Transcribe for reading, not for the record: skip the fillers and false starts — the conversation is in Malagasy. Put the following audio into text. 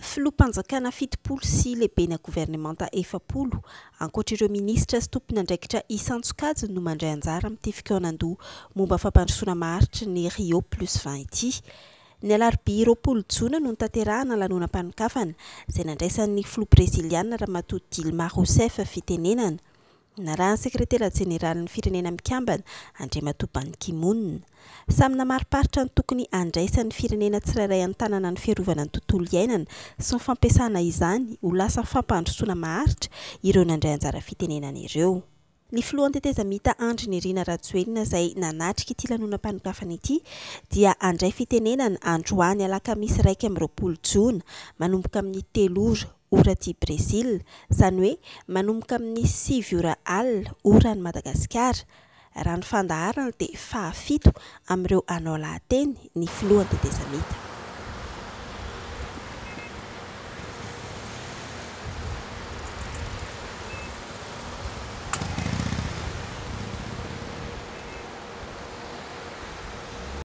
Filoham-panjakana 70 sy lehibena governemanta 40, ankoatra ireo minisitra sy tompon'andraikitra isan-tsokajiny no mandray anjara amin'ity fikaonandoha momba fampandrosoana maharitra ny Rio plus 20 ity. Ny alarobia 20 jona no notanterahina lanonam-panokafana, izay nandraisan'ny filoha breziliana Ramatoa Dilma Rousseff fitenenana. Narahan'ny sekretera jeneralin'ny Firenena Mikambana, Andriamatoa Ban Ki-moon. Samy namariparitra ny tokony handraisan'ny firenena tsirairay an-tanana ny fiarovana ny tontolo iainana sy ny fampiasana izany ho lasa fampandrosoana maharitra ireo nandray anjara fitenenana ireo. Ny filohan'ny tetezamita Andry Nirina Rajoelina izay nanatrika ity lanonam-panokafana ity dia handray fitenenana androany alakamisy 21 jona manomboka amin'ny 3 ora, ora aty Brezila, izany hoe manomboka amin'ny 9 ora alina, ora any Madagasikara. Raha ny fandaharana dia fahafito amin'ireo hanao lahateny ny filohan'ny tetezamita.